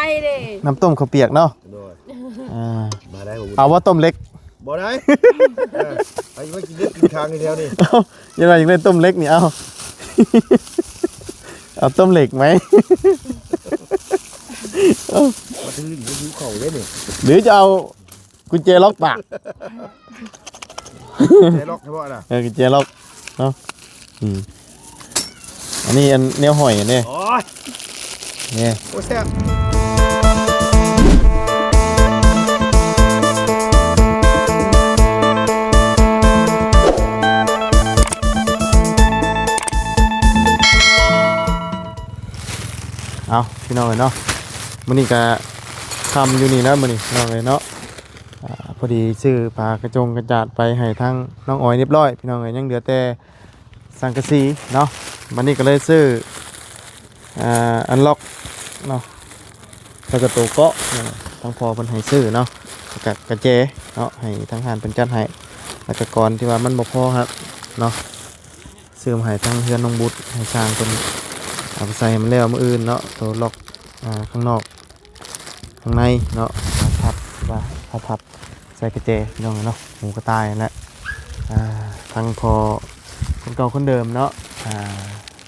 ໄອ້ເດ້ ນ້ຳຕົ້ມເຂົ້າປຽກເນາະ ໂດຍ ອ່າ ມາໄດ້ບໍ່ບຸນ ເອົາບໍ່ຕົ້ມເລັກ ບໍ່ໄດ້ ເອີ ໄປກິນເລັກກິນຄາງຢູ່ແຖວນີ້ ເອົາ ຢ່າວ່າຢາກໄດ້ຕົ້ມເລັກນີ້ ເອົາ ເອົາຕົ້ມເລັກໄໝ ເອົາ ມາເຖິງນີ້ຫິວເຂົ້າເດ້ນີ້ ຫຼືຈະເອົາ ກຸນແຈລັອກປາກ ແຈລັອກສະເພາະນະ ເອີ ກຸນແຈລັອກເນາະ ອືມ ອັນນີ້ອັນແນວຫອຍອັນນີ້ ໂອ້ຍ ນີ້ ໂອ້ ແຊບ ເອົາ ພີ່ນ້ອງເອີຍເນາະ ມື້ນີ້ກະຄ່ຳຢູ່ນີ້ແລ້ວ ມື້ນີ້ພີ່ນ້ອງເອີຍເນາະ ອ່າ ພໍດີຊື້ຜ້າກະຈົງກະຈາດໄປໃຫ້ທາງນ້ອງອອຍຮຽບຮ້ອຍ ພີ່ນ້ອງເອີຍ ຍັງເຫຼືອແຕ່ສັງກະສີເນາະ ບັດນີ້ກໍເລີຍຊື້ ອ່າ ອັນລັອກເນາະ ແລ້ວກໍໂຕເກາະ ທາງພໍ່ເພິ່ນໃຫ້ຊື້ເນາະ ແລ້ວກໍກະແຈເນາະ ໃຫ້ທາງຮ້ານເພິ່ນຈັດໃຫ້ ແລ້ວກໍກອນທີ່ວ່າມັນບໍ່ພໍຫັ້ນເນາະ ຊື້ມາໃຫ້ທາງເຮືອນນ້ອງບຸດ ໃຫ້ຊ່າງເພິ່ນເອົາໄປໃສ່ໃຫ້ມັນແລ້ວມື້ອື່ນເນາະ ໂຕລັອກ ອ່າ ຂ້າງນອກ ຂ້າງໃນເນາະ ມາພັບ ວ່າເອົາພັບໃສ່ກະແຈ ພີ່ນ້ອງເນາະ ໝູກະຕ່າຍຫັ້ນແຫຼະ ອ່າ ທາງພໍ່ຄົນເກົ່າຄົນເດີມເນາະ ອ່າ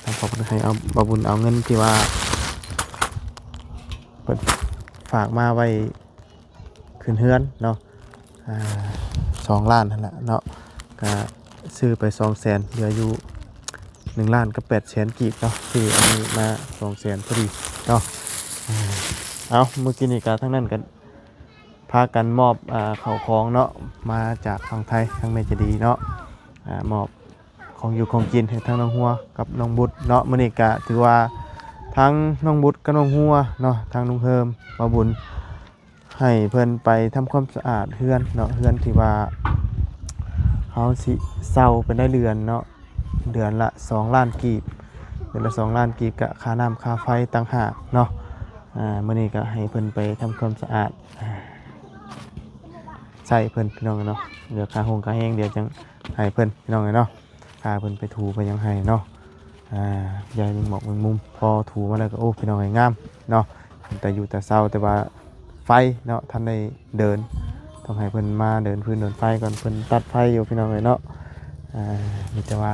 ທາງພໍ່ເພິ່ນໃຫ້ເອົາ ບ່າວບຸນເອົາເງິນທີ່ວ່າເພິ່ນຝາກມາໄວ້ຂຶ້ນເຮືອນເນາະ ອ່າ ສອງລ້ານຫັ້ນແຫຼະເນາະ ກະຊື້ໄປສອງແສນ ເຫຼືອຢູ່ໜຶ່ງລ້ານກັບແປດແສນກີບເນາະ ຊື້ອັນນີ້ມາສອງແສນພໍດີເນາະ ອ່າ ເອົາ ມື້ກີ້ນີ້ກະທາງນັ້ນກະພາກັນມອບ ອ່າ ເຂົ້າຂອງເນາະ ມາຈາກຝັ່ງໄທ ທາງແມ່ໃຈດີເນາະ ອ່າ ມອບຂອງຢູ່ຂອງກິນໃຫ້ທາງນ້ອງຫົວກັບນ້ອງບຸດເນາະ ມື້ນີ້ກະຖືວ່າທາງນ້ອງບຸດກັບນ້ອງຫົວເນາະ ທາງລຸງເຮີມ ບ່າວບຸນ ໃຫ້ເພິ່ນໄປທຳຄວາມສະອາດເຮືອນເນາະ ເຮືອນທີ່ວ່າເຮົາຊິເຊົ່າເປັນລາຍເດືອນເນາະ ເດືອນລະສອງລ້ານກີບ ເດືອນລະສອງລ້ານກີບ ກະຄ່ານ້ຳຄ່າໄຟຕ່າງຫາກເນາະ ອ່າ ມື້ນີ້ກະໃຫ້ເພິ່ນໄປທຳຄວາມສະອາດ ອ່າ ໃຊ້ເພິ່ນ ພີ່ນ້ອງເນາະ ເຫຼືອຄ່າໂຮງຄ່າແຮງ ດຽວຈັ່ງໃຫ້ເພິ່ນ ພີ່ນ້ອງເນາະ ພາເພິ່ນໄປຖູໄປຫຍັງໃຫ້ເນາະ ອ່າ ຢ່າມີໝອກມີມຸມ ພໍຖູມາແລ້ວກໍ ໂອ້ ພີ່ນ້ອງເອີຍ ງາມເນາະ ເປັນຕາຢູ່ຕາເຊົາ ແຕ່ວ່າໄຟເນາະ ທັນໄດ້ເດີນ ຕ້ອງໃຫ້ເພິ່ນມາເດີນຟືນເດີນໄຟກ່ອນ ເພິ່ນຕັດໄຟຢູ່ ພີ່ນ້ອງເອີຍເນາະ ອ່າ ມີແຕ່ວ່າ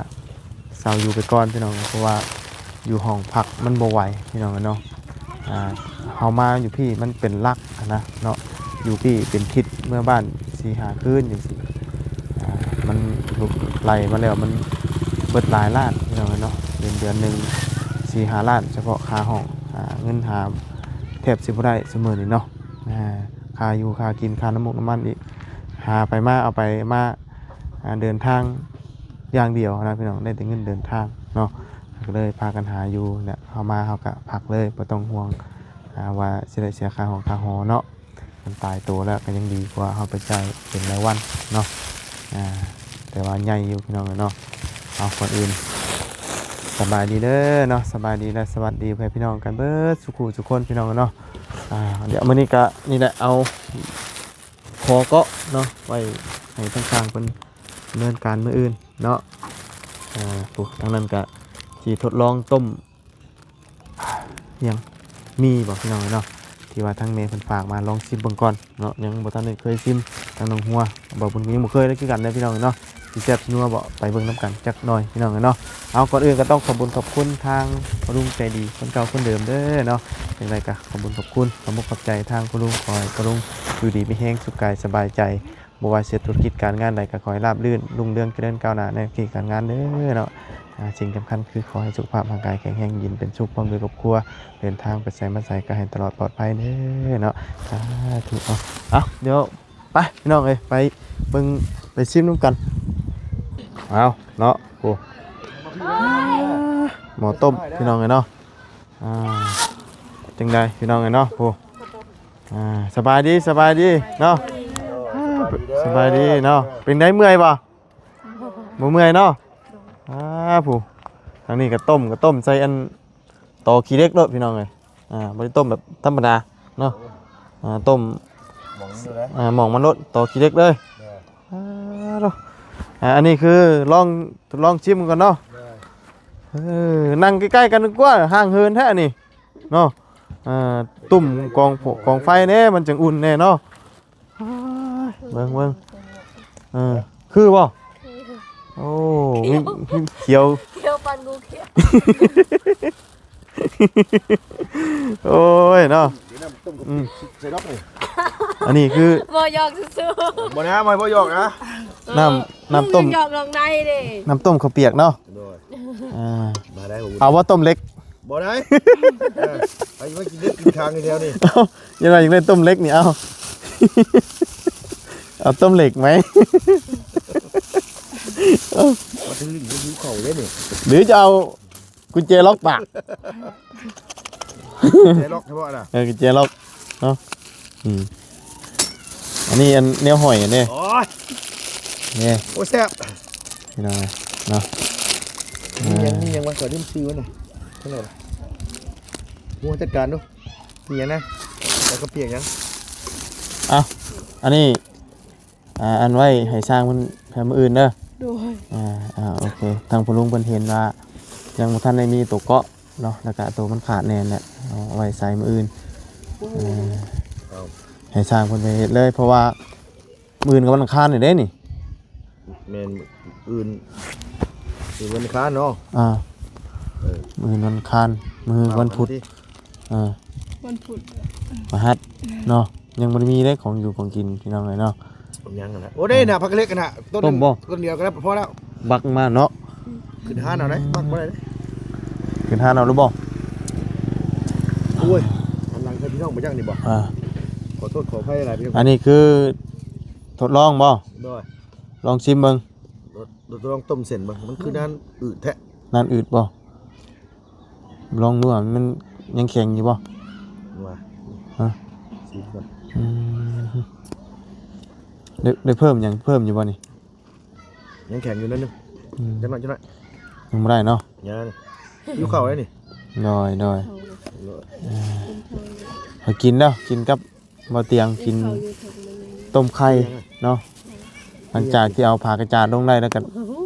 ເຊົ່າຢູ່ໄປກ່ອນ ພີ່ນ້ອງ ເພາະວ່າຢູ່ຫ້ອງພັກມັນບໍ່ໄຫວ ພີ່ນ້ອງເອີຍເນາະ ອ່າ ເຮົາມາຢູ່ພີ້ມັນເປັນຫຼັກຫັ້ນນະເນາະ ຢູ່ພີ້ເປັນທິດ ເມືອບ້ານສີ່ຫ້າຄືນຈັ່ງຊີ້ ອ່າ ມັນໄລ່ມາແລ້ວມັນເບິດຫຼາຍລ້ານ ພີ່ນ້ອງເອີຍເນາະ ເດືອນ ເດືອນໜຶ່ງສີ່ຫ້າລ້ານ ສະເພາະຄ່າຫ້ອງ ອ່າ ເງິນຫາແທບຊິບໍ່ໄດ້ຊຸມື້ນີ້ເນາະ ອ່າ ຄ່າຢູ່ຄ່າກິນ ຄ່ານ້ຳມັນ ນ້ຳມັນອີກ ຫາໄປມາ ເອົາໄປມາ ອ່າ ເດີນທາງຢ່າງດຽວນະ ພີ່ນ້ອງ ໄດ້ແຕ່ເງິນເດີນທາງເນາະ ກໍເລີຍພາກັນຫາຢູ່ແຫຼະ ເຮົາມາເຮົາກະພັກເລີຍ ບໍ່ຕ້ອງຫ່ວງ ອ່າ ວ່າຊິໄດ້ເສຍຄ່າຫ້ອງຄ່າຫໍເນາະ ມັນຕາຍໂຕແລ້ວກໍຍັງດີກວ່າເຮົາໄປຈ່າຍເປັນລາຍວັນເນາະ ອ່າ ແຕ່ວ່າໃຫຍ່ຢູ່ ພີ່ນ້ອງເອີຍເນາະ ເອົາ ກ່ອນອື່ນ ສະບາຍດີເດີເນາະ ສະບາຍດີ ແລະ ສະຫວັດດີພໍ່ແມ່ພີ່ນ້ອງກັນເບິດສູ່ຄູ່ສູ່ຄົນ ພີ່ນ້ອງເນາະ ອ່າ ດຽວມື້ນີ້ກະນີ້ແຫຼະ ເອົາ ຂໍເກາະເນາະ ໄວ້ໃຫ້ທາງຊ່າງເພິ່ນດຳເນີນການມື້ອື່ນເນາະ ອ່າ ໂອ້ ທາງນັ້ນກະຊິທົດລອງຕົ້ມ ຫຍັງ ໝີ່ບໍ່ ພີ່ນ້ອງເອີຍເນາະ ທີ່ວ່າທາງແມ່ເພິ່ນຝາກມາ ລອງຊິມເບິ່ງກ່ອນເນາະ ຍັງບໍ່ທັນໄດ້ເຄີຍຊິມ ທາງນ້ອງຫົວ ບ່າວບຸນກໍຍັງບໍ່ເຄີຍເລີຍຄືກັນເດີ ພີ່ນ້ອງເອີຍເນາະ ຊິແຊບຊິນົວບໍ່ ໄປເບິ່ງນຳກັນຈັກໜ່ອຍ ພີ່ນ້ອງເອີຍເນາະ ເອົາ ກ່ອນອື່ນກໍຕ້ອງຂອບບຸນຂອບຄຸນທາງພໍ່ລຸງໃຈດີຄົນເກົ່າຄົນເດີມເດີເນາະ ຈັ່ງໃດກໍຂອບບຸນຂອບຄຸນ ຂອບອົກຂອບໃຈທາງພໍ່ລຸງ ຂໍໃຫ້ພໍ່ລຸງຢູ່ດີມີແຮງ ສຸກກາຍສະບາຍໃຈ ບໍ່ວ່າເຮັດທຸລະກິດການງານໃດກໍຂໍໃຫ້ລາບລື່ນ ລຸ່ງເຮືອງ ຈະເລີນກ້າວໜ້າໃນໜ້າທີ່ການງານເດີເນາະ ອ່າ ສິ່ງສຳຄັນຄືຂໍໃຫ້ສຸຂະພາບຮ່າງກາຍແຂງແຮງ ຢູ່ເຢັນເປັນສຸກ ພ້ອມດ້ວຍຄອບຄົວ ເດີນທາງໄປໃສມາໃສກໍໃຫ້ຕະຫຼອດປອດໄພເດີເນາະ ສາທຸ ເອົາ ເອົາ ດຽວໄປ ພີ່ນ້ອງເອີຍ ໄປເບິ່ງ ໄປຊິມນຳກັນ ເອົາເນາະ ໂອ້ ໝໍ້ຕົ້ມ ພີ່ນ້ອງເອີຍເນາະ ອ່າ ຈັ່ງໃດ ພີ່ນ້ອງເອີຍເນາະ ໂອ້ ອ່າ ສະບາຍດີ ສະບາຍດີເນາະ ສະບາຍດີເນາະ ເປັນໃດ ເມື່ອຍບໍ່? ບໍ່ເມື່ອຍເນາະ ອ່າ ຜູ້ ທາງນີ້ກໍຕົ້ມ ກໍຕົ້ມໃສ່ອັນ ຕໍຂີ້ເຫຼັກໂລດ ພີ່ນ້ອງເອີຍ ອ່າ ບໍ່ໄດ້ຕົ້ມແບບທຳມະດາເນາະ ອ່າ ຕົ້ມ ໝອງມັນໂລດ ອ່າ ໝອງມັນໂລດ ຕໍຂີ້ເຫຼັກເລີຍ ອ່າ ໂທ້ ອ່າ ອັນນີ້ຄືລອງ ທົດລອງຊິມກ່ອນເນາະ ເອີ ນັ່ງໃກ້ໆກັນດີກວ່າ ຫ່າງເຫີນແທ້ອັນນີ້ ເນາະ ອ່າ ຕຸ້ມກອງ ກອງໄຟແດ່ ມັນຈັ່ງອຸ່ນແດ່ເນາະ. ເບິ່ງ ເບິ່ງ ເອີ ຄືບໍ່? ໂອ້ ມີ ມີຂຽວ ຂຽວປານງູຂຽວ. ໂອ້ຍເນາະ ເດີນ້ຳຕົ້ມ ອືມ ໃສ່ດອກນີ້ ອັນນີ້ຄື ບໍ່ ຢອກຊື່ໆ ບໍ່ນະ ບໍ່ ບໍ່ຢອກນະ ນ້ຳ ນ້ຳຕົ້ມ ຢອກດອກໃດເດ້ ນ້ຳຕົ້ມເຂົ້າປຽກເນາະ. ໂດຍ ອ່າ ມາໄດ້ບໍ່? ເອົາບໍ່ຕົ້ມເຫຼັກ? ບໍ່ໄດ້ ເອີ ໃຜຊິມາກິນເຫຼັກກິນຄາງຢູ່ແຖວນີ້? ເອົ້າ ຢ່າວ່າຢາກໄດ້ຕົ້ມເຫຼັກນີ້ ເອົາ ເອົາຕົ້ມເຫຼັກໄໝ? ເອົາ ມາເຖິງນີ້ຫິວເຂົ້າເດ້ນີ້ ຫຼືຈະເອົາ ກຸນແຈລັອກປາກ ແຈລັອກເສຍບໍ່ລະ? ເອີ ກຸນແຈລັອກເນາະ. ອືມ ອັນນີ້ອັນແນວຫອຍອັນນີ້ ໂອ້ຍ ນີ້ ໂອ້ ແຊບ ພີ່ນ້ອງເນາະ. ມີຫຍັງ ມີຫຍັງວະ? ຂ້ອຍລືມຊື່ມັນນະ ເທົ່າໃດວະ? ຫົວຈັດການດູ ມີຫຍັງນະ? ແລ້ວກໍປຽກຫຍັງ? ເອົ້າ ອັນນີ້ ອ່າ ອັນໄວ້ໃຫ້ຊ່າງເພິ່ນແຜ່ມື້ອື່ນເດີ. ໂດຍ ອ່າ ອ່າ ໂອເຄ ທາງພໍ່ລຸງເພິ່ນເຫັນວ່າຍັງບໍ່ທັນໄດ້ມີໂຕເກາະເນາະ ແລ້ວກະໂຕມັນຂາດແນ່ແຫຼະ ເອົາໄວ້ໃສ່ມື້ອື່ນ. ເອີ ເອົາ ໃຫ້ຊ່າງເພິ່ນໄປເຮັດເລີຍ ເພາະວ່າມື້ອື່ນກໍວັນອັງຄານນີ້ເດ້ນີ້. ແມ່ນ ມື້ອື່ນ ມື້ວັນອັງຄານເນາະ. ອ່າ ເອີ ມື້ອື່ນວັນອັງຄານ ມື້ວັນພຸດ. ເອີ ວັນພຸດ ພະຫັດເນາະ. ຍັງບໍ່ໄດ້ມີເດ້ຂອງຢູ່ຂອງກິນພີ່ນ້ອງເອີຍເນາະ. ຍັງຫັ້ນນະ ໂອ້ ໄດ້ນະ ຜັກເລັກຫັ້ນນະ ຕົ້ນ ຕົ້ມບໍ່? ຕົ້ນດຽວກໍໄດ້ ພໍແລ້ວ ບັກມາເນາະ. ຂຶ້ນຮ້ານເອົາໄດ໋ ບັກບໍ່ໄດ້ເດ້. ຂຶ້ນຮ້ານເອົາຫຼືບໍ່? ໂອ້ຍ ອັນຫຼັງໃຫ້ພີ່ນ້ອງໄປຈັກນີ້ບໍ່? ອ່າ ຂໍໂທດຂໍອະໄພຫຼາຍພີ່ນ້ອງ. ອັນນີ້ຄືທົດລອງບໍ່? ໂດຍ ລອງຊິມເບິ່ງ ທົດລອງຕົ້ມເສັ້ນເບິ່ງ ມັນຄືນ້ຳອືດແທ້. ນ້ຳອືດບໍ່? ລອງດູວ່າມັນຍັງແຂງຢູ່ບໍ່? ວ່າ ຮະ? ຊີມກ່ອນ. ອືມ ໄດ້ ໄດ້ເພີ່ມຫຍັງເພີ່ມຢູ່ບໍ່ນີ້? ຍັງແຂງຢູ່ໜ້ອຍໜຶ່ງ. ອືມ ຈັກໜ້ອຍ ຈັກໜ້ອຍ ຍັງບໍ່ໄດ້ເນາະ. ຍັງ ຫິວເຂົ້າແລ້ວນີ້. ໂດຍ ໂດຍ ໂດຍ ເອີ ເອີ ເອົາກິນເດີ ກິນກັບ ບໍ່ຕຽງກິນຕົ້ມໄຂ່ເນາະ. ຫຼັງຈາກທີ່ເອົາຜ້າກະຈາດລົງໄດ້ແລ້ວກໍ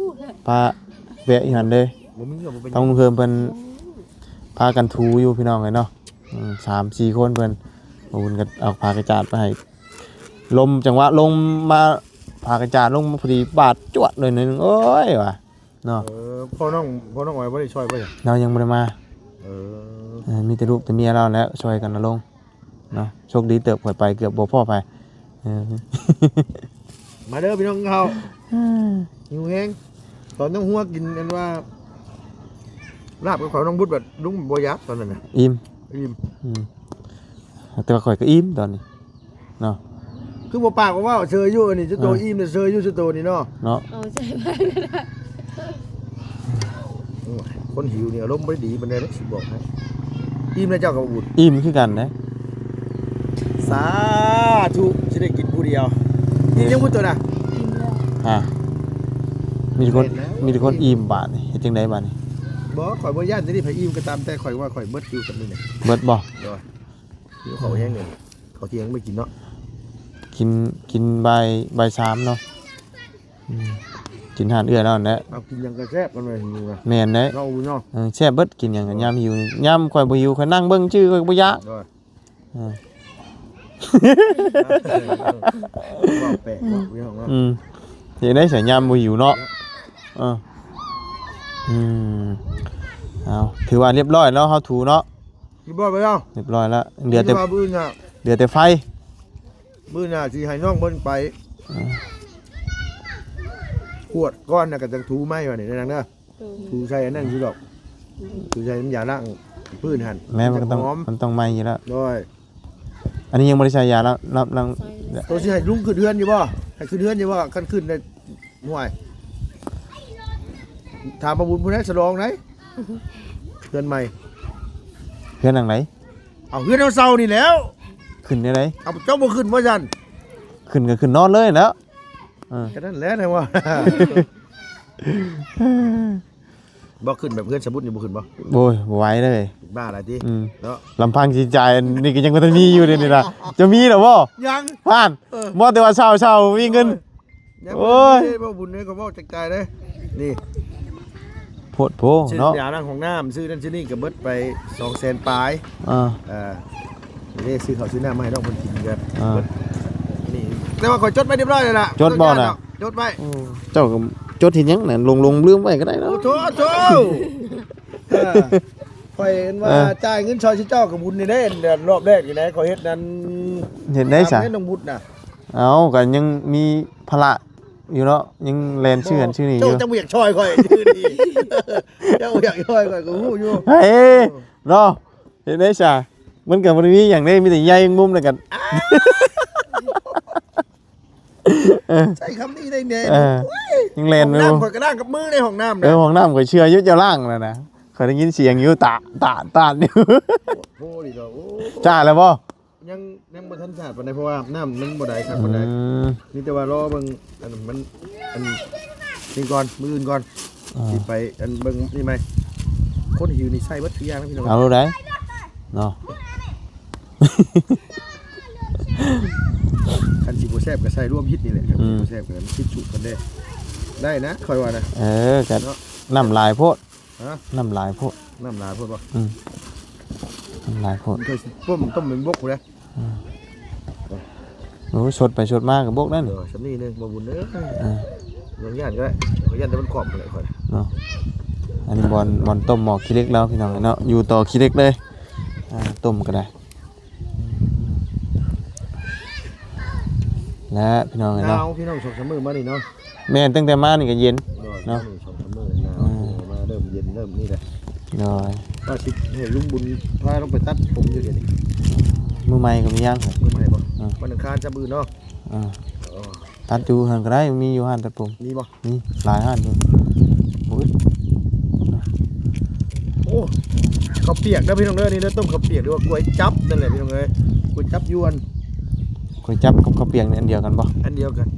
ພາແວະຢູ່ຫັ້ນເດ້. ບໍ່ມີກໍບໍ່ເປັນຫຍັງ ຕ້ອງເພີ່ມເພິ່ນພາກັນຖູຢູ່ພີ່ນ້ອງເອີຍເນາະ. ອືມ ສາມສີ່ຄົນເພິ່ນ ເພິ່ນກໍເອົາຜ້າກະຈາດໄປໃຫ້ ລົມ ຈັງຫວະລົງມາ ຜ້າກະຈາດລົງມາພໍດີບາດຈວດໜ້ອຍໜຶ່ງ ໂອ້ຍວ່າ ເນາະ. ເອີ ພໍ່ນ້ອງ ພໍ່ນ້ອງອອຍບໍ່ໄດ້ຊ່ອຍບໍ່? ລາວຍັງບໍ່ໄດ້ມາ. ເອີ ເອີ ມີແຕ່ລູກແຕ່ເມຍລາວແຫຼະຊ່ອຍກັນເອົາລົງເນາະ. ໂຊກດີເຕີບ ຂ້ອຍໄປເກືອບບໍ່ພໍ້ໃຜ. ເອີ ມາເດີພີ່ນ້ອງເຮົາ ຫິວແຮງ. ຕອນນ້ອງຫົວກິນອັນວ່າລາບກັບເຂົ້າ ນ້ອງບຸດແບບລຸງບໍ່ຢາກຕອນນັ້ນນະ ອີ່ມ ອີ່ມ. ອືມ ແຕ່ວ່າຂ້ອຍກໍອີ່ມຕອນນີ້ ເນາະ. ຄືບໍ່ປາກບໍ່ເວົ້າເຊີຍຢູ່ ອັນນີ້ຈຸໂຕອີ່ມເຊີຍຢູ່ຈຸໂຕນີ້ເນາະ ເນາະ. ເອົາໃຈມາ ໂອ້ຍ ຄົນຫິວນີ້ອາລົມບໍ່ໄດ້ດີປານໃດເດ້ ຊິບອກໃຫ້. ອີ່ມແລ້ວເຈົ້າກໍບໍ່ບຸນ ອີ່ມຄືກັນເດ້. ສາທຸ ຊິໄດ້ກິນຜູ້ດຽວ. ອີ່ມຍັງບໍ່ຕົວນະ? ອ່າ ມີແຕ່ຄົນ ມີແຕ່ຄົນອີ່ມບາດນີ້ ເຮັດຈັ່ງໃດບາດນີ້? ບໍ່ ຂ້ອຍບໍ່ຢ້ານ ແຕ່ນີ້ໃຜອີ່ມກໍຕາມແຕ່ ຂ້ອຍວ່າຂ້ອຍເບິດຢູ່ກັບມື້ນີ້. ເບິດບໍ່? ໂດຍ ຫິວເຂົ້າແຮງເລີຍ. ເຂົ້າທ່ຽງໄປກິນເນາະ ກິນ ກິນບ່າຍ ບ່າຍສາມເນາະ. ອືມ ກິນຮ້ານເອື້ອຍລາວຫັ້ນແຫຼະ. ເອົາ ກິນຫຍັງກໍແຊບ ມັນວ່າຫິວນະ. ແມ່ນເດ້ ເນາະ ເນາະ. ເອີ ແຊບເບິດ ກິນຫຍັງກໍຍາມຫິວ. ຍາມຂ້ອຍບໍ່ຫິວ ຂ້ອຍນັ່ງເບິ່ງຊື່ ຂ້ອຍກໍບໍ່ຢາກ. ໂດຍ ເອີ ເວົ້າແປກເນາະ ອືມ ພີ່ນ້ອງເນາະ. ອືມ ເຮັດໄດ້ສາຍຍາມບໍ່ຫິວເນາະ. ເອີ ອືມ ເອົາ ຖືວ່າລຽບຮ້ອຍເນາະ ເຮົາຖູເນາະ. ຮຽບຮ້ອຍໄປແລ້ວ ຮຽບຮ້ອຍແລ້ວ. ເຫຼືອແຕ່ ມື້ອື່ນນະ ເຫຼືອແຕ່ໄຟ. ມື້ໜ້າຊິໃຫ້ນ້ອງເພິ່ນໄປ ເອີ ກວດກ່ອນ ແລ້ວກໍຈັ່ງຖູໃໝ່ ວ່ານີ້ນາງເດີ. ໂດຍ ຖູໃສ່ອັນນັ້ນຢູ່ດອກ ຖູໃສ່ນ້ຳຢາລ້າງພື້ນຫັ້ນ. ແມ່ນ ມັນກໍຕ້ອງ ມັນຕ້ອງໃໝ່ຢູ່ແລ້ວ. ໂດຍ ອັນນີ້ຍັງບໍ່ໄດ້ໃສ່ຢາລ້າງ ລ້າງ ໃສ່ແລ້ວ. ໂຕຊິໃຫ້ລຸງຂຶ້ນເຮືອນຢູ່ບໍ່? ໃຫ້ຂຶ້ນເຮືອນຢູ່ບໍ່? ຄັນຂຶ້ນໄດ້ ຫ້ວຍ ຖາມປ້າບຸນຜູ້ໃດສະຫຼອງໃດ ເຮືອນໃໝ່. ເຮືອນຫຼັງໃດ? ເອົາ ເຮືອນເຮົາເຊົ່ານີ້ແຫຼ້ວ. ຂຶ້ນແນວໃດ? ເອົາ ເຈົ້າບໍ່ຂຶ້ນບໍ່ຊັ້ນ? ຂຶ້ນກໍຂຶ້ນນອນເລີຍແຫຼ້ວ. ເອີ ກໍນັ້ນແຫຼະນະວ່າ ບໍ່ຂຶ້ນແບບເຮືອນສະບຸດນີ້ບໍ່ຂຶ້ນບໍ່? ໂອ້ຍ ບໍ່ໄຫວເລີຍ ບ້າຫຼາຍຕິ. ອືມ ເນາະ ລຳພັງຈິດໃຈນີ້ກໍຍັງບໍ່ທັນມີຢູ່ເດນີ້ນະ. ຈະມີແລ້ວບໍ່? ຍັງ ຜ່ານ. ເອີ ບໍ່ ແຕ່ວ່າເຊົ່າໆ ມີເງິນ. ໂອ້ຍ ຍັງບໍ່ມີເດ້ ບໍ່ບຸນເດ້ ກໍເວົ້າຈັກຈາຍເດ້. ນີ້ ໂພດໂພ ຊື້ ເນາະ ຢາລ້າງຫ້ອງນ້ຳ ຊື້ນັ້ນຊື້ນີ້ກໍເບິດໄປສອງແສນປາຍ ອ່າ ເອີ ເດ້ ຊື້ເຂົ້າຊື້ນ້ຳມາໃຫ້ນ້ອງເພິ່ນກິນກໍ ອ່າ ເບິດນີ້ ແຕ່ວ່າຂ້ອຍຈົດໄວ້ຮຽບຮ້ອຍແລ້ວລະ ຈົດບໍ່ນະ? ຈົດໄວ້ ໂອ້ ເຈົ້າກໍຈົດເຮັດຫຍັງນະ? ຫຼົງໆລືມໄວ້ກໍໄດ້ເນາະ ໂອ້ໂທ້ ໂອ້ໂທ້ ເອີ ຂ້ອຍເຫັນວ່າ ເອີ ຈ່າຍເງິນຊ່ອຍເຈົ້າກໍບຸນນີ້ເດ້ ຮອບແລກນີ້ນະ ຂ້ອຍເຮັດນັ້ນ ເຮັດໄດ້ຊະ ຕາມເງິນນ້ອງບຸນນະ ເອົ້າ ກໍຍັງມີພາລະຢູ່ເນາະ ຍັງແລ່ນຊື້ຫັ້ນຊື້ນີ້ຢູ່ ເຈົ້າຈັ່ງບໍ່ຢາກຊ່ອຍຂ້ອຍ ເຈົ້າບໍ່ຢາກຊ່ອຍຂ້ອຍກໍຮູ້ຢູ່ ເອີ ເນາະ ເຮັດໄດ້ຊະ ມັນກໍບໍ່ໄດ້ມີຫຍັງເດ້ ມີແຕ່ໃຍແມງມຸມແລ້ວກໍ ເອີ ໃຊ້ຄຳນີ້ໄດ້ແນ່ ເອີ ໂອ້ຍ ຍັງແລ່ນຢູ່ ຫ້ອງນ້ຳຂ້ອຍກໍລ້າງກັບມືໃນຫ້ອງນ້ຳນະ ເອີ ຫ້ອງນ້ຳຂ້ອຍເຊື່ອຢູ່ເຈົ້າລ້າງແລ້ວນະ ຂ້ອຍໄດ້ຍິນສຽງຢູ່ ຕະ ຕະ ຕະ ຢູ່ ໂອ້ໂຫ ດີດອກ ໂອ້ ຈ້າແລ້ວບໍ່? ຍັງ ຍັງບໍ່ທັນສາດປານໃດ ເພາະວ່ານ້ຳມັນບໍ່ໄດ້ຄັກປານໃດ ອືມ ມີແຕ່ວ່າລໍເບິ່ງ ອັນ ມັນ ອັນ ນີ້ກ່ອນ ມື້ອື່ນກ່ອນ ອ່າ ຊິໄປ ອັນ ເບິ່ງນີ້ໃໝ່ ຄົນຫິວນີ້ໃສ່ເບິດທຸກຢ່າງນະພີ່ນ້ອງ ເອົາໂລດໃດເນາະ ຄັນຊິບໍ່ແຊບກໍໃສ່ລວມພິດນີ້ແຫຼະ ອືມ ບໍ່ແຊບກໍຜິດສູດກັນເດ້ ໄດ້ນະ ຂ້ອຍວ່ານະ ເອີ ກໍ ເນາະ ນ້ຳຫຼາຍໂພດ ຮະ ນ້ຳຫຼາຍໂພດ ນ້ຳຫຼາຍໂພດບໍ່? ອືມ ນ້ຳຫຼາຍໂພດ ມັນຄືຊິຕົ້ມ ຕົ້ມເປັນບົກພຸ້ນແຫຼະ ອືມ ໂອ້ຍ ສົດໄປສົດມາກໍບົກນັ້ນ ເອີ ສ່ຳນີ້ໜຶ່ງ ບໍ່ບຸນເອີຍ ເອີ ລອງຢ້ານກໍໄດ້ ຂ້ອຍຢ້ານແຕ່ມັນຂອບພຸ້ນແຫຼະຂ້ອຍເນາະ ອັນນີ້ບ່ອນ ບ່ອນຕົ້ມໝໍ້ຂີ້ເຫຼັກລາວ ພີ່ນ້ອງເນາະ ຢູ່ຕໍ່ຂີ້ເຫຼັກເລີຍ ອ່າ ຕົ້ມກໍໄດ້ ແລະ ພີ່ນ້ອງເອີຍເນາະ ໜາວ ພີ່ນ້ອງ ສອງສາມມື້ມານີ້ເນາະ ແມ່ນ ຕັ້ງແຕ່ມານີ້ກໍເຢັນເນາະ ສອງສາມມື້ໜາວ ເອີ ມາເລີ່ມເຢັນເລີ່ມນີ້ແຫຼະ ໂດຍ ວ່າຊິໃຫ້ລຸງບຸນພາລົງໄປຕັດຜົມຢູ່ດຽວນີ້ ມື້ໃໝ່ກໍມີຍັງ ມື້ໃໝ່ບໍ່ ເອີ ວັນອັງຄານຊະມື້ເນາະ ເອີ ຕັດຢູ່ຫັ້ນກໍໄດ້ ມີຢູ່ຮ້ານຕັດຜົມ ມີບໍ່? ນີ້ຫຼາຍຮ້ານຢູ່ ໂອ້ຍ ໂອ້ ເຂົ້າປຽກເດີພີ່ນ້ອງເດີ ນີ້ເດີ ຕົ້ມເຂົ້າປຽກ ຫຼືວ່າກວຍຈັບນັ້ນແຫຼະພີ່ນ້ອງເອີຍ ກວຍຈັບຢວນ ກວຍຈັບກັບເຂົ້າປຽກນີ້ອັນດຽວກັນບໍ່? ອັນດຽວກັນ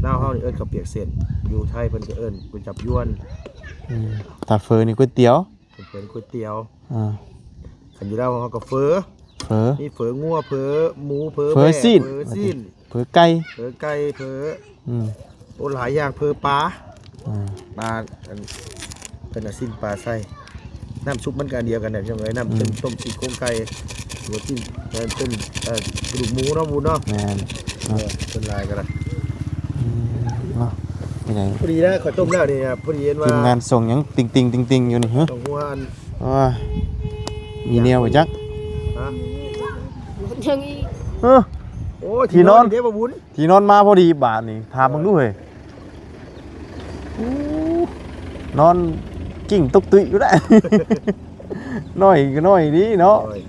ລາວເຮົານີ້ເອີ້ນເຂົ້າປຽກເສັ້ນ ຢູ່ໄທເພິ່ນກໍເອີ້ນກວຍຈັບຢວນ ອືມ ຖ້າເຝີນີ້ກວຍຕຽວ ເພິ່ນເອີ້ນກວຍຕຽວ ອ່າ ຄັນຢູ່ລາວເຮົາກໍເຝີ ເຝີ ມີເຝີງົວ ເຝີໝູ ເຝີ ເຝີ ແບ້ ຊີ້ນ ເຝີຊີ້ນ ເຝີໄກ່ ເຝີໄກ່ ເຝີ ອືມ ໂອ້ ຫຼາຍຢ່າງ ເຝີປາ ອ່າ ປາ ອັນ ເພິ່ນເອົາຊີ້ນປາໃສ່ ນ້ຳຊຸບມັນກໍອັນດຽວກັນແຫຼະພີ່ນ້ອງເອີຍ ນ້ຳ ອືມ ຕົ້ມ ຕົ້ມຊີ້ນໂຄງໄກ່ ຫຼືວ່າຊີ້ນ ເອີ ຕົ້ມ ເອີ ກະດູກໝູເນາະ ບຸນເນາະ ແມ່ນ ເອີ ເນາະ ສ່ວນຫຼາຍກໍໄດ້ ອືມ ເນາະ ເປັນຫຍັງ ພໍດີນະ ຂ້ອຍຕົ້ມແລ້ວນີ້ ພໍດີເຫັນວ່າ ທີມງານສົ່ງຫຍັງຕິ່ງໆຕິ່ງໆຢູ່ນີ້ ຮະ ຕ້ອງຫົວອັນ ໂອ້ຍ ມີແນວບໍ່ຈັກ ຮະ ຍັງອີກ ເອີ ໂອ້ຍ ທີ່ນອນ ທີ່ນອນເດ້ບໍ່ບຸນ ທີ່ນອນມາພໍດີບາດນີ້ ຖາມເບິ່ງດູເຮີ້ຍ ໂອ້ ນອນກິ້ງຕົກຕຸ້ຍຢູ່ແຫຼະ ນ້ອຍກໍນ້ອຍດີເນາະ ໂອ້ຍ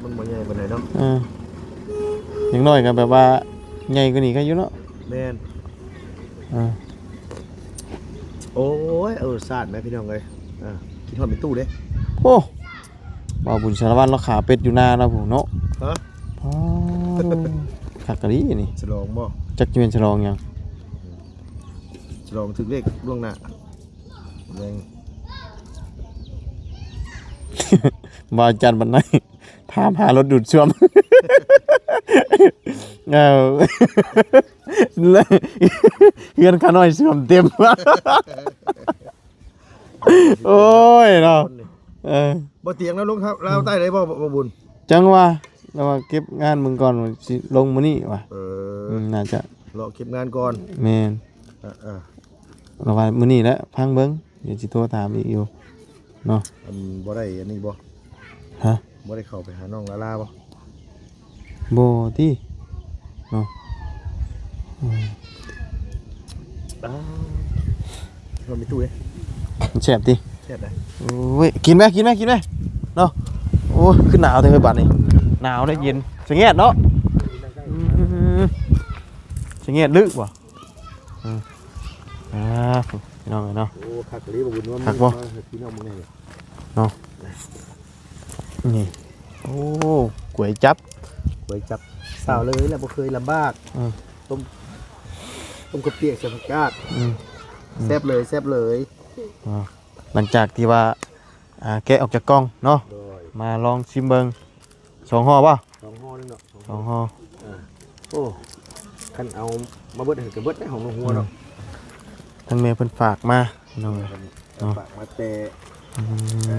ມັນບໍ່ໃຫຍ່ປານໃດເນາະ ເອີ ຢ່າງໜ້ອຍກໍແບບວ່າໃຫຍ່ກວ່ານີ້ກໍຢູ່ເນາະ ແມ່ນ ເອີ ໂອ້ຍ ເອີ ສາດແມ່ພີ່ນ້ອງເອີຍ ເອີ ຄິດຮອດແມ່ຕູ້ເດ້ ໂອ້ ບ່າວບຸນສາລະວັນລາວຂາເປັດຢູ່ນາລາວພຸ້ນເນາະ ຮະ ອໍ ຄັກອີ່ຫຼີນີ້ ສະຫຼອງບໍ່? ຈັກຊິແມ່ນສະຫຼອງຫຍັງ ສະຫຼອງຖືກເລກລ່ວງໜ້າ ແມ່ນ ບ່າວຈັນບັນໄດ ຖາມຫາລົດດູດຊວມ ເອີ ເຮືອນຂ້ານ້ອຍຊວມເຕັມ ໂອ້ຍເນາະ ເອີ ບໍ່ຕຽງແລ້ວລົງລາວໃຕ້ໄດ້ບໍ່ ບໍ່ບຸນ? ຈັ່ງວ່າ ລາວວ່າເກັບງານເບິ່ງກ່ອນວ່າຊິລົງມື້ນີ້ວ່າ ເອີ ອືມ ໜ້າຈະເລາະເກັບງານກ່ອນ ແມ່ນ ເອີ ລາວວ່າມື້ນີ້ແຫຼະ ຟັງເບິ່ງ ດຽວຊິໂທຖາມອີກຢູ່ເນາະ ອັນ ບໍ່ໄດ້ອັນນີ້ບໍ່? ຮະ? ບໍ່ໄດ້ເຂົ້າໄປຫານ້ອງລາລາບໍ່? ບໍ່ຕິເນາະ ອືມ ອ້າວ ມັນມີຕູ້ເດ້ ມັນແຊບຕິ ແຊບໄດ໋ ໂອ້ຍ ກິນແມ ກິນແມ ກິນແມເນາະ ໂອ້ຍ ຄືໜາວແທ້ເຮີ້ຍບາດນີ້ ໜາວເດ້ ເຢັນ ສະແງດເນາະ ອືມ ສະແງດດຶກບໍ່ ອືມ ອ່າ ພີ່ນ້ອງເອີຍເນາະ ໂອ້ ຄັກອີ່ຫຼີບໍ່ບຸນວ່າ ຄັກບໍ່ ພີ່ນ້ອງເບິ່ງແດ່ ເນາະ ນີ້ ໂອ້ ກວຍຈັບ ກວຍຈັບ ສາວເລີຍແຫຼະ ບໍ່ເຄີຍລຳບາກ ອືມ ຕົ້ມ ຕົ້ມເຂົ້າປຽກໃສ່ຜັກກາດ ອືມ ອືມ ແຊບເລີຍ ແຊບເລີຍ ອ່າ ຫຼັງຈາກທີ່ວ່າ ອ່າ ແກະອອກຈາກກ່ອງເນາະ ໂດຍ ມາລອງຊິມເບິ່ງ ສອງຫໍ່ບໍ່? ສອງຫໍ່ໜຶ່ງເນາະ ສອງຫໍ່ ເອີ ໂອ້ ຄັນເອົາມາເບິດຫັ້ນກໍເບິດໃນຫ້ອງນ້ອງຫົວເນາະ ອືມ ທາງແມ່ເພິ່ນຝາກມາ ພີ່ນ້ອງເອີຍ ເນາະ ຝາກມາແຕ່ ອືມ ເອີ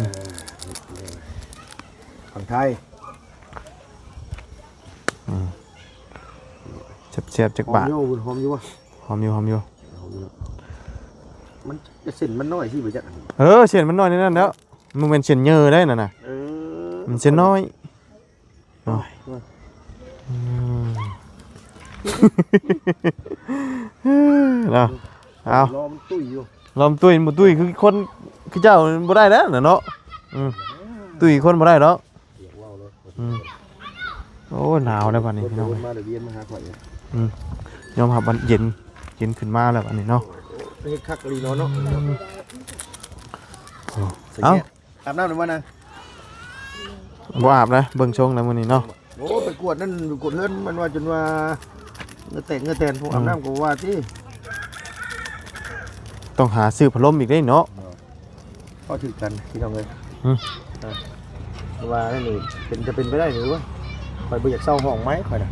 ຝັ່ງໄທ ອືມ ແຊບໆ ຈັກບາດ ຫອມຢູ່ ຫອມຢູ່ບໍ່? ຫອມຢູ່ ຫອມຢູ່ ຫອມຢູ່ ມັນ ເສັ້ນມັນນ້ອຍຊິບໍ່ຈັກ ເອີ ເສັ້ນມັນນ້ອຍໃນນັ້ນແລ້ວ ມັນແມ່ນເສັ້ນເຍີໄດ໋ນັ້ນນະ ເອີ ມັນເສັ້ນນ້ອຍ ເນາະ ໂອ້ຍ ອືມ ເນາະ ເອົາ ລໍມັນຕຸ້ຍຢູ່ ລໍມັນຕຸ້ຍ ບໍ່ຕຸ້ຍຄືຄົນ ຄືເຈົ້າບໍ່ໄດ້ແລ້ວນະເນາະ ອືມ ຕຸ້ຍຄືຄົນບໍ່ໄດ້ດອກ ອືມ ໂອ້ ໜາວແລ້ວບັດນີ້ ວຽນໄປວຽນມາ ເຂົາເຈົ້າ ອືມ ຍອມຮັບວ່າເຢັນ ເຢັນຂຶ້ນມາແລ້ວບັດນີ້ເນາະ ເຮັດຄັກອີ່ຫຼີເນາະ ໂອ້ ເອົ້າ ອາບນ້ຳແລ້ວບໍ່ນາງ? ບໍ່ອາບນະ ເບິ່ງຊົງແລ້ວມື້ນີ້ເນາະ ໂອ້ ໄປກວດນັ້ນ ໄປກວດເຮືອນ ມັນວ່າຈົນວ່າເຫື່ອແຕກເຫື່ອແຕນ ພວກອາບນ້ຳກໍວ່າຕິ ຕ້ອງຫາຊື້ພັດລົມອີກເດ້ເນາະ ພໍຖືກກັນພີ່ນ້ອງເອີຍ ອືມ ເອີ ວ່ານັ້ນນີ້ ເປັນ ຈະເປັນໄປໄດ້ນີ້ ຂ້ອຍບໍ່ຢາກເຊົ່າຫ້ອງໃໝ່ ຂ້ອຍນະ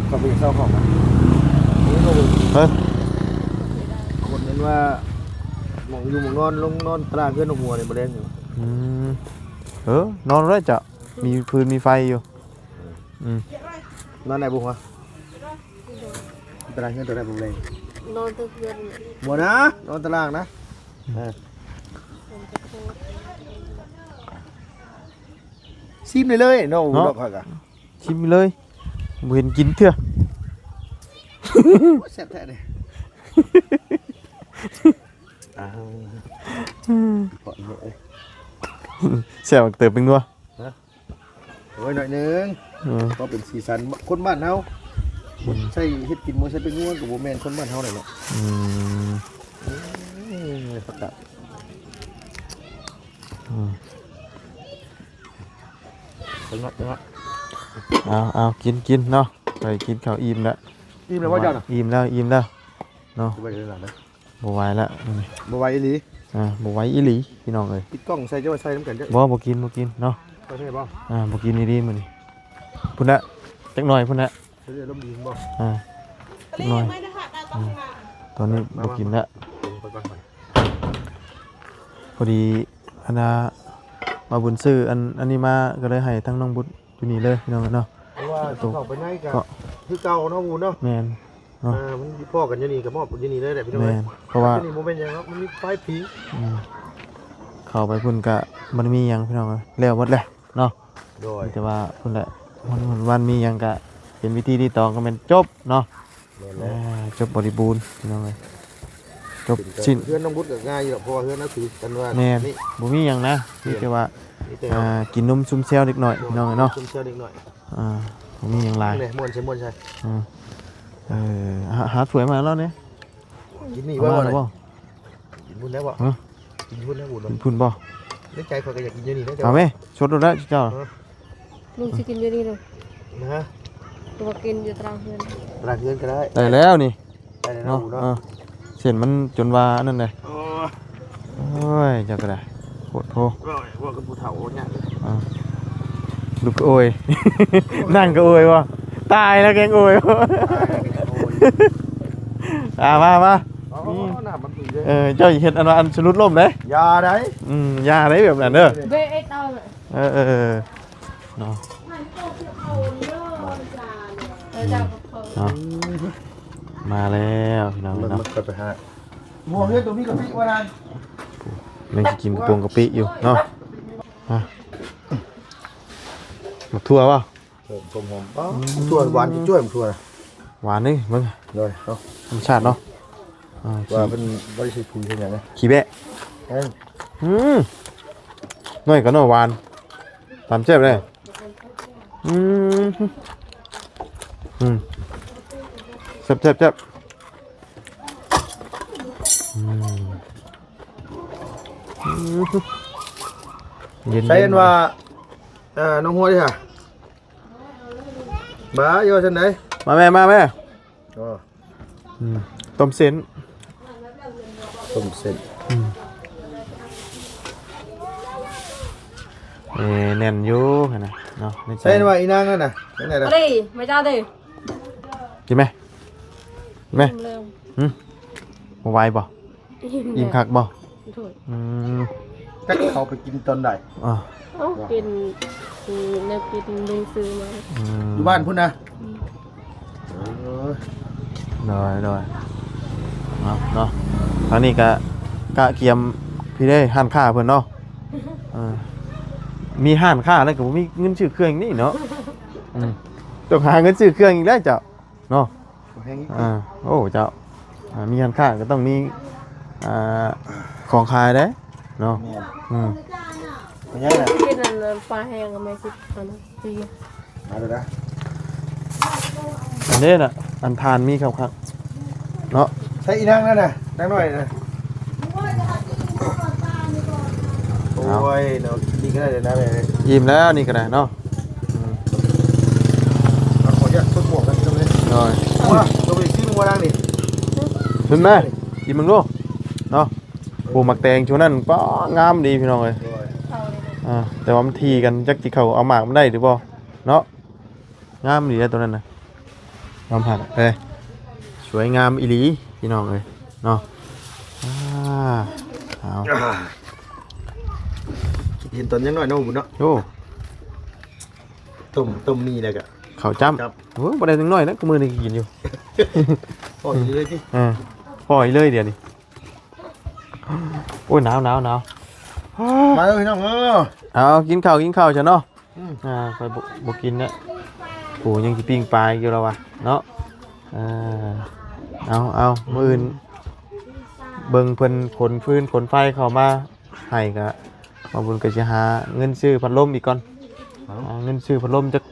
ຂ້ອຍບໍ່ຢາກເຊົ່າຫ້ອງນະ ເອີ ຄົນນັ້ນວ່າ ໝ່ອງຢູ່ໝ່ອງນອນ ລົງນອນຕາລາງເຮືອນນ້ອງຫົວນີ້ ບໍ່ແລງນີ້ ອືມ ເອີ ນອນໄດ້ຈ້ະ ມີຟືນມີໄຟຢູ່ ອືມ ນອນໄດ້ບໍ່ຫົວ? ຕາລາງເຮືອນໂຕໃດບໍ່ແລງ? ນອນເທິງເຮືອນ ບໍ່ນະ ນອນຕາລາງນະ ເອີ ຊີມໄດ້ເລີຍເນາະ ເນາະ ດອກຂ້ອຍກະ ຊີມເລີຍ ບໍ່ເຫັນກິນເທື່ອ ໂອ້ຍ ແຊບແທ້ເດ້ ອ້າວ ອືມ ເພາະນີ້ເອີຍ ແຊບເຕີມເປັນນົວ ຮະ? ໂອ້ຍ ໜ້ອຍໜຶ່ງ ອືມ ພໍເປັນສີສັນ ຄົນບ້ານເຮົາ ອືມ ໃສ່ເຮັດກິນ ບໍ່ໃສ່ເປັນນົວ ກໍບໍ່ແມ່ນຄົນບ້ານເຮົາແຫຼະເນາະ ອືມ ອືມ ອືມ ເອົາ ເອົາ ກິນ ກິນເນາະ ໄປກິນເຂົ້າອີ່ມແລ້ວ ອີ່ມແລ້ວບໍ່ເຈົ້ານະ? ອີ່ມແລ້ວ ອີ່ມແລ້ວເນາະ ບໍ່ໄຫວແລ້ວ ບໍ່ໄຫວອີ່ຫຼີ ອ່າ ບໍ່ໄຫວອີ່ຫຼີພີ່ນ້ອງເອີຍ ຕິດກ້ອງໃສ່ ເຈົ້າໃສ່ນຳກັນເດີ້ ບໍ່ ບໍ່ກິນ ບໍ່ກິນເນາະ ບໍ່ແຊບບໍ່ ອ່າ ບໍ່ກິນອີ່ຫຼີມື້ນີ້ ພຸ້ນແຫຼະ ຈັກໜ້ອຍພຸ້ນແຫຼະ ເຮັດໃຫ້ອາລົມດີບໍ່ ອ່າ ຈັກໜ້ອຍ ອືມ ຕອນນີ້ບໍ່ກິນແລ້ວ ພໍດີອັນນ່າ ບ່າວບຸນຊື້ອັນ ອັນນີ້ມາ ກໍເລີຍໃຫ້ທັງນ້ອງບຸດ ຢູ່ນີ້ເລີຍພີ່ນ້ອງເອີຍເນາະ ເພາະວ່າຊິເຂົ້າໄປໃນກໍຄືເກົ່າເນາະ ຫູເນາະ ແມ່ນເນາະ ອ່າ ມັນພໍ້ກັນຢູ່ນີ້ກໍມອບຢູ່ນີ້ເລີຍແຫຼະພີ່ນ້ອງເອີຍ ແມ່ນ ເພາະວ່າຢູ່ນີ້ບໍ່ແມ່ນຫຍັງເນາະ ມັນມີໄຟຜິງ ອືມ ເຂົ້າໄປພຸ້ນກໍບໍ່ໄດ້ມີຫຍັງພີ່ນ້ອງເອີຍ ແລ້ວໝົດແລ້ວເນາະ ໂດຍ ມີແຕ່ວ່າພຸ້ນແຫຼະ ມັນ ມັນມີຫຍັງກໍເປັນພິທີຣີຕອງກໍແມ່ນຈົບເນາະ ແມ່ນແລ້ວ ອ່າ ຈົບບໍລິບູນພີ່ນ້ອງເອີຍ ຈົບສິ້ນ ເຮືອນນ້ອງບຸດກໍງ່າຍຢູ່ດອກ ເພາະວ່າເຮືອນເຮົາຖືກັນວ່າ ແມ່ນ ນີ້ ບໍ່ມີຫຍັງນະ ມີແຕ່ວ່າ ມີແຕ່ ອ່າ ກິນນົມຊຸມແຊວເດັກນ້ອຍພີ່ນ້ອງເອີຍເນາະ ຊຸມແຊວເດັກນ້ອຍ ອ່າ ບໍ່ມີຫຍັງຫຼາຍ ນີ້ ມ່ວນໃສ່ມ່ວນໃສ່ ອືມ ເອີ ຫາ ຫາຖ້ວຍມາໃຫ້ລາວແດ່ ກິນນີ້ ເອົາມາແລ້ວບໍ່? ກິນພຸ້ນແລ້ວບໍ່? ຮະ? ກິນພຸ້ນແລ້ວບຸນ ກິນພຸ້ນບໍ່? ໃນໃຈຂ້ອຍກໍຢາກກິນຢູ່ນີ້ເດ້ ເອົາແມ ສົດໂລດແລ້ວເຈົ້າ ເອີ ລຸງຊິກິນຢູ່ນີ້ເນາະ ນະ ຫຼືວ່າກິນຢູ່ຕາລາງເຮືອນ ຕາລາງເຮືອນກໍໄດ້ ໄດ້ແລ້ວນີ້ ໄດ້ແລ້ວເນາະ ເນາະ ເອີ ເສັ້ນມັນຈົນວ່າອັນນັ້ນເດ້ ໂອ້ຍ ໂອ້ຍ ເຈົ້າກໍໄດ້ ໂພດໂພ ເວົ້າ ເວົ້າກັບຜູ້ເຖົ້າໂອ້ຍຍາກເລີຍ ອ່າ ລຸກກໍໂອຍ ນັ່ງກໍໂອຍບໍ່ ຕາຍແລ້ວແກງໂອຍ ຕາຍແລ້ວແກງໂອຍ ອ່າ ມາ ມາ ເອົາ ອືມ ເອົາ ນ້ຳມັນຕີເດ້ ເອີ ເຈົ້າເຮັດອັນວ່າອັນສະຫຼຸດລົ້ມເດ້ ຢ່າໄດ໋ ອືມ ຢ່າໄດ໋ແບບນັ້ນເດີ ເບເອັດເອົາ ເອີ ເອີ ເອີ ເນາະ ເອີ ເຈົ້າກໍເປີດ ເນາະ ມາແລ້ວພີ່ນ້ອງເອີຍເນາະ ມັນກໍໄປຫາ ໝວກເຮັດຕົງນີ້ກະປິວ່ານັ້ນ ຍັງຊິກິນກະປົງກະປິຢູ່ເນາະ ຮະ ໝາກຖົ່ວບໍ່? ເພີ່ມຄວາມຫອມ ອືມ ຖົ່ວຫວານຈ້ວຍໆ ໝາກຖົ່ວນະ ຫວານເດ້ ເບິ່ງ ໂດຍ ເນາະ ທຳມະຊາດເນາະ ອ່າ ວ່າເພິ່ນບໍ່ໄດ້ໃສ່ປຸຍໃສ່ຫຍັງນະ ຂີ້ແບ້ ເອີ ອືມ ໜ້ອຍກໍໜ້ອຍຫວານ ຕຳແຊບເດ້ ອືມ ອືມ ແຊບໆໆ ອືມ ອືມ ເຢັນໆ ໃສ່ອັນວ່າ ເອີ ນ້ອງຫົວເດ້ຫະ ບາ ຢູ່ຊັ້ນໃດ ມາແມ່ ມາແມ່ ອໍ ອືມ ຕົ້ມເສັ້ນ ຕົ້ມເສັ້ນ ອືມ ເອີ ແໜ້ນຢູ່ຫັ້ນນະເນາະ ໃນໃຈ ໃສ່ວ່າອີນາງນັ້ນນະ ຈັ່ງໃດລະ ມາເດ້ ມາຈ້າເດ້ ກິນໄໝ? ກິນໄໝ? ອີ່ມແລ້ວ ຫຶ? ບໍ່ໄຫວບໍ່? ອີ່ມແລ້ວ ອີ່ມຄັກບໍ່? ອີ່ມ ອືມ ຈັກເຂົາໄປກິນຕອນໃດ? ອາ ເອົາ ເປັນ ແນວກິນລຸງຊື້ມາ ອືມ ຢູ່ບ້ານພຸ້ນນະ? ອືມ ເອີ ໂດຍ ໂດຍ ເນາະ ເນາະ ທາງນີ້ກະ ກະກຽມ ພີ້ເດ້ ຮ້ານຄ້າເພິ່ນເນາະ ເອີ ມີຮ້ານຄ້າແລ້ວກະບໍ່ມີເງິນຊື້ເຄື່ອງນີ້ເນາະ ອືມ ຕ້ອງຫາເງິນຊື້ເຄື່ອງອີກແລ້ວເຈົ້າ ເນາະ ບໍ່ແຮງອີກ ອ່າ ໂອ້ ເຈົ້າ ອ່າ ມີຮ້ານຄ້າກໍຕ້ອງມີ ອ່າ ຂອງຂາຍເດ້ເນາະ ແມ່ນ ອືມ ເປັນຫຍັງນະ? ກິນອັນປາແຫ້ງກັບແມ່ຊິ ອັນນັ້ນ ມາດູນະ ອັນນີ້ນະ ອັນທານມີຄັກໆ ເນາະ ໃສ່ອີນາງນັ້ນນະ ນາງນ້ອຍນະ ໂອ້ຍ ເນາະ ກິນນີ້ກໍໄດ້ແລ້ວນະແມ່ ອີ່ມແລ້ວນີ້ກໍໄດ້ເນາະ ອືມ ເອົາ ຂໍອະນຸຍາດສົດໝວກກັນ ໂດຍ ວ່າ ໂຕໄປຊິມວ່ານາງນີ້ ເຫັນໄໝ? ກິນເບິ່ງດູເນາະ ໂອ້ ໝາກແຕງຊ່ວງນັ້ນ ປ້າ ງາມດີພີ່ນ້ອງເອີຍ ໂດຍ ອ່າ ແຕ່ວ່າມັນຖີ່ກັນ ຈັກຊິເຂົ້າເອົາໝາກມັນໄດ້ຫຼືບໍ່ເນາະ ງາມດີເດ້ໂຕນັ້ນນະ ຍອມຮັບເດ້ ສວຍງາມອີ່ຫຼີພີ່ນ້ອງເອີຍເນາະ ອ່າ ເອົາ ຄິດເຫັນຕອນຍັງນ້ອຍເນາະ ບຸນເນາະ ໂອ້ ຕົ້ມ ຕົ້ມໝີ່ແລ້ວກະ ເຂົ້າຈ້ຳ ໂອ້ ບໍ່ໄດ້ຍັງນ້ອຍນະ ມື້ນີ້ກິນຢູ່ ພໍ້ເລີຍຕິ ເອີ ພໍ້ເລີຍດຽວນີ້ ໂອ້ຍ ໜາວ ໜາວ ໜາວ ມາເດີພີ່ນ້ອງເອີຍ ເອົາ ກິນເຂົ້າ ກິນເຂົ້າຊະເນາະ ອືມ ອ່າ ຂ້ອຍບໍ່ ບໍ່ກິນແລ້ວ ໂອ້ ຍັງຊິປີ້ງປາຢູ່ລະວະເນາະ ເອີ ເອົາ ເອົາ ມື້ອື່ນເບິ່ງເພິ່ນຂົນຟືນຂົນໄຟເຂົ້າມາໃຫ້ກະ ບ່າວບຸນກໍຊິຫາເງິນຊື້ພັດລົມອີກກ່ອນ ເອົາ ຫາເງິນຊື້ພັດລົມຈັກ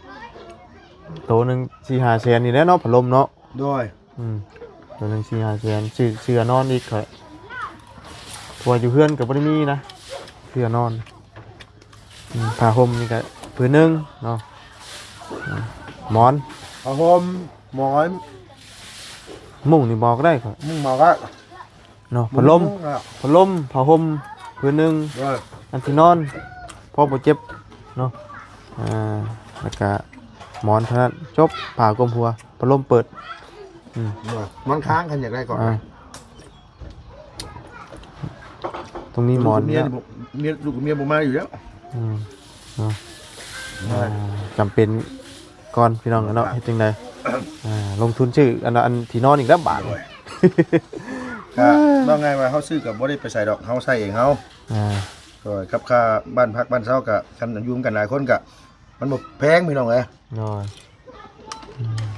ໂຕໜຶ່ງສີ່ຫ້າແສນນີ້ແຫຼະເນາະ ພັດລົມເນາະ ໂດຍ ອືມ ໂຕໜຶ່ງສີ່ຫ້າແສນ ຊື້ເສື່ອນອນອີກຂ້ອຍ ເພາະວ່າຢູ່ເຮືອນກໍບໍ່ໄດ້ມີນະ ເສື່ອນອນ ອືມ ຜ້າຫົ່ມນີ້ກໍຜືນໜຶ່ງເນາະ ອືມ ໝອນ ຜ້າຫົ່ມ ໝອນ ມຸ້ງນີ້ບໍ່ກໍໄດ້ຂ້ອຍ ມຸ້ງບໍ່ກໍໄດ້ ເນາະ ພັດລົມ ບໍ່ມີມຸ້ງແລ້ວ ພັດລົມ ຜ້າຫົ່ມຜືນໜຶ່ງ ໂດຍ ອັນທີ່ນອນ ພໍບໍ່ເຈັບເນາະ ອ່າ ແລ້ວກະໝອນເທົ່ານັ້ນ ຈົບ ຜ້າກົມຫົວ ພັດລົມເປີດ ອືມ ໂດຍ ໝອນຄ້າງຄັນຢາກໄດ້ກໍ ອ່າ ຕ້ອງມີໝອນ ເມຍ ເນາະ ເມຍ ລູກເມຍບໍ່ມາຢູ່ແລ້ວ ອືມ ເນາະ ໂດຍ ອ່າ ຈຳເປັນ ກ່ອນພີ່ນ້ອງເນາະ ເຮັດຈັ່ງໃດ ອ່າ ລົງທຶນຊື້ອັນ ອັນທີ່ນອນອີກແລ້ວບາດນີ້ ໂດຍ ກະເວົ້າງ່າຍວ່າເຮົາຊື້ກໍບໍ່ໄດ້ໄປໃສດອກ ເຮົາໃຊ້ເອງເຮົາ ອ່າ ໂດຍ ກັບຄ່າບ້ານພັກບ້ານເຊົາກໍ ຄັນຢູ່ນຳກັນຫຼາຍຄົນກໍ ມັນບໍ່ແພງພີ່ນ້ອງເອີຍ ໂດຍ ອືມ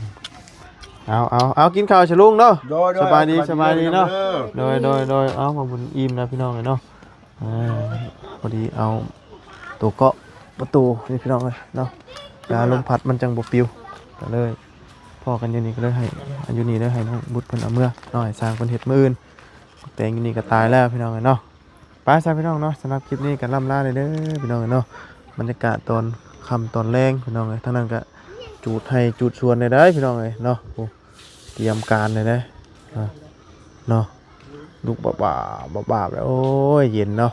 ເອົາ ເອົາ ເອົາ ກິນເຂົ້າຊະລຸງເນາະ ໂດຍ ໂດຍ ສະບາຍດີ ສະບາຍດີເນາະ ໂດຍ ໂດຍ ໂດຍ ເອົາ ມາບຸນອີ່ມແລ້ວພີ່ນ້ອງເອີຍເນາະ ອ່າ ພໍດີເອົາໂຕເກາະປະຕູນີ້ພີ່ນ້ອງເອີຍເນາະ ເວລາລົມພັດມັນຈັ່ງບໍ່ປິວ ກໍເລີຍພໍ້ກັນຢູ່ນີ້ ກໍເລີຍໃຫ້ ຢູ່ນີ້ເລີຍໃຫ້ນ້ອງບຸດເພິ່ນເອົາເມືອເນາະ ໃຫ້ຊ່າງເພິ່ນເຮັດມື້ອື່ນ ແຕງຢູ່ນີ້ກໍຕາຍແລ້ວພີ່ນ້ອງເອີຍເນາະ ໄປຊະພີ່ນ້ອງເນາະ ສຳລັບຄລິບນີ້ກໍລ່ຳລາເລີຍເດີພີ່ນ້ອງເນາະ ບັນຍາກາດຕອນຄ່ຳຕອນແລງພີ່ນ້ອງເອີຍ ທາງນັ້ນກໍຈູດໄຮ່ຈູດສວນແດ່ເດີພີ່ນ້ອງເອີຍເນາະ ໂອ້ ຕຽມການແດ່ເນາະ ເນາະ ລຸກບາບໆ ບາບໆ ແລ້ວ ໂອ້ຍ ເຢັນເນາະ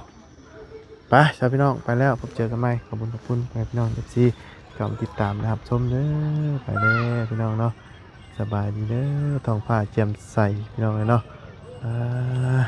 ໄປຊະພີ່ນ້ອງ ໄປແລ້ວ ພົບເຈີກັນໃໝ່ ຂອບຄຸນ ຂອບຄຸນ ໃຫ້ພີ່ນ້ອງ ເອັຟຊີ ເຂົ້າມາຕິດຕາມ ແລະ ຮັບຊົມເດີ ໄປແລ້ວພີ່ນ້ອງເນາະ ສະບາຍດີເດີ ທ້ອງຟ້າແຈ່ມໃສພີ່ນ້ອງເອີຍເນາະ ອ່າ